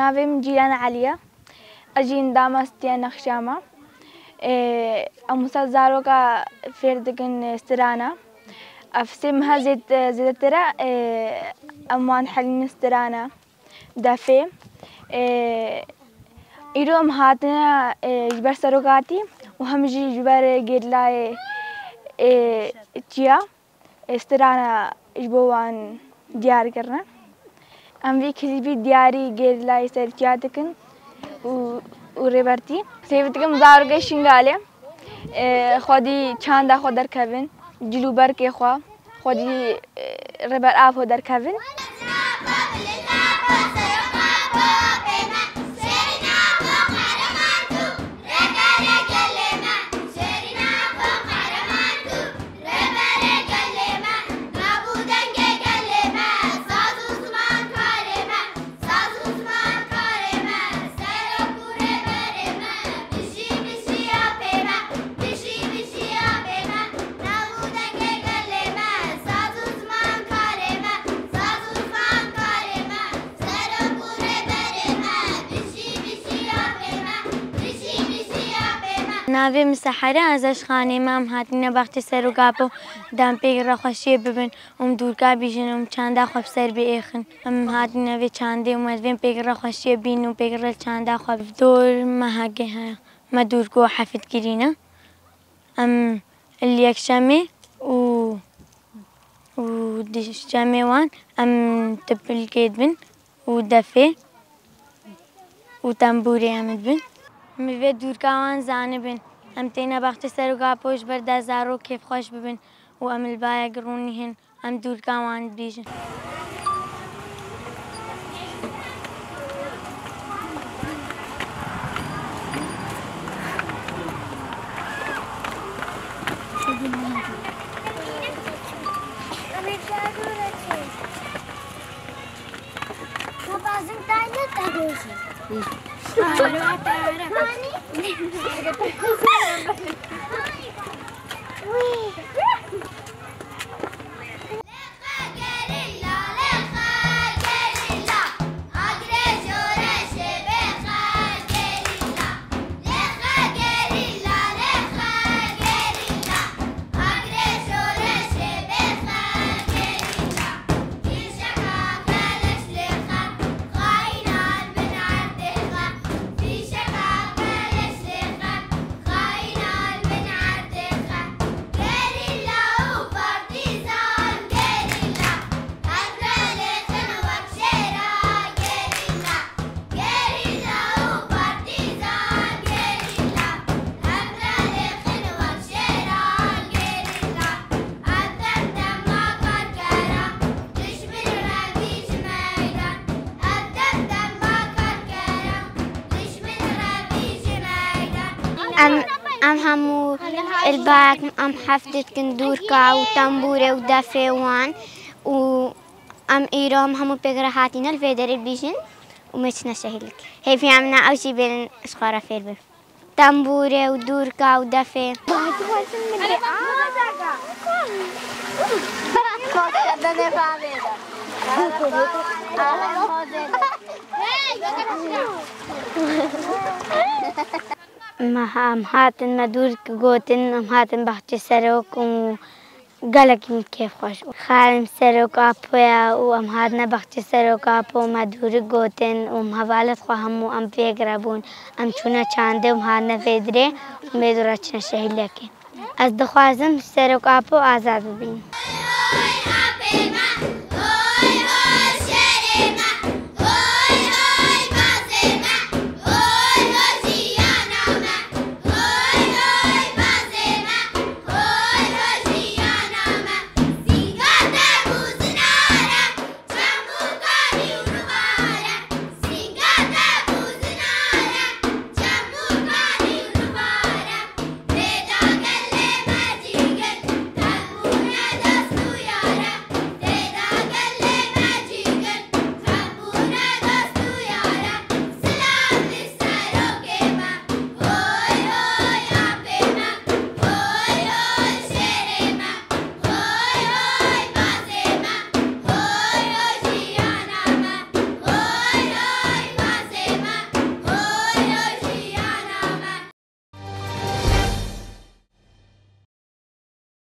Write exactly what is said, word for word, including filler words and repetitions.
Navê min Cîlan Elî ye. Ez jî endama Stiya Nexşa me. Ê, em wisa zaroka fêr dikin, ê, strana. Ev sê meha zêd-, zêdetir e, ê, em wan helînin strana, defê. Ê, îro em hatine, ê, ji ber serokatî û hem jî ji ber gêrilayê, ê, çiya. Ê, strana ji bo wan diyar kirine. Em vî klîbî diyarî gêrilayê serçiya dikin û, û rêbertî. Sêv dikim zarokê Şingalê, ê, xwedî çanda xwe derkevin, cil û berkê xwe, xwedî, ê, rêber av xwe derkevin. Rêberê gelê me, nav û dengê gelê me, saz û zimankarê me, saz û zimankarê me, serok û rêberê me, bijî, bijî apê me, bijî, bijî apê me, nav û dengê gelê me, saz û zimankarê me, saz û zimankarê me, serok û rêberê me, bijî, bijî apê me, bijî, bijî apê me. Navê min Seher e, ez ji xanê me, em hatine baxçê Serok Apo, da em pêk re xweşiyê bibin û em dûrka bîjin û em çanda xwe bi ser biêxin. Em hatine vê çandê û me divê em pêk re xweşiyê bîn û pêk re çanda xwe bi dor me hege heye. Me dûrko hefit kirîne. Em li yekşemê û, û dişemê wan em tipilkê dibin û defê û tembûrê em dibin. Em vê dûrka wan zanibin. Em têne baxçê Serok Apo ji ber da zarok kêfxweş bibin û em li bayek rûnîhin. Em dûrka wan dibîjin. Em, em hemû li bayek em heft dikin dûrka û tembûrê û defê wan û em îro em hemû pêk re hatîne li vê derê bîjin û me çine şehîdlik. Hêviya min e ew jî bên ji xwe re fêr bin. Tembûrê û dûrka û defê. Me, em hatin me dûr gotin, em hatin baxçê serok û Gelekî min kêfxweş bû. Xalê min Serok Apo ye û em hatine baxçê Serok Apo, me dûrik gotin û em hevalêt xwe hemû em pêk re bûn. Em çûne çandê û em hatine vê dirê û em vê dû re çine şehîdlekê. Ez dixwazim Serok Apo azad bibînim.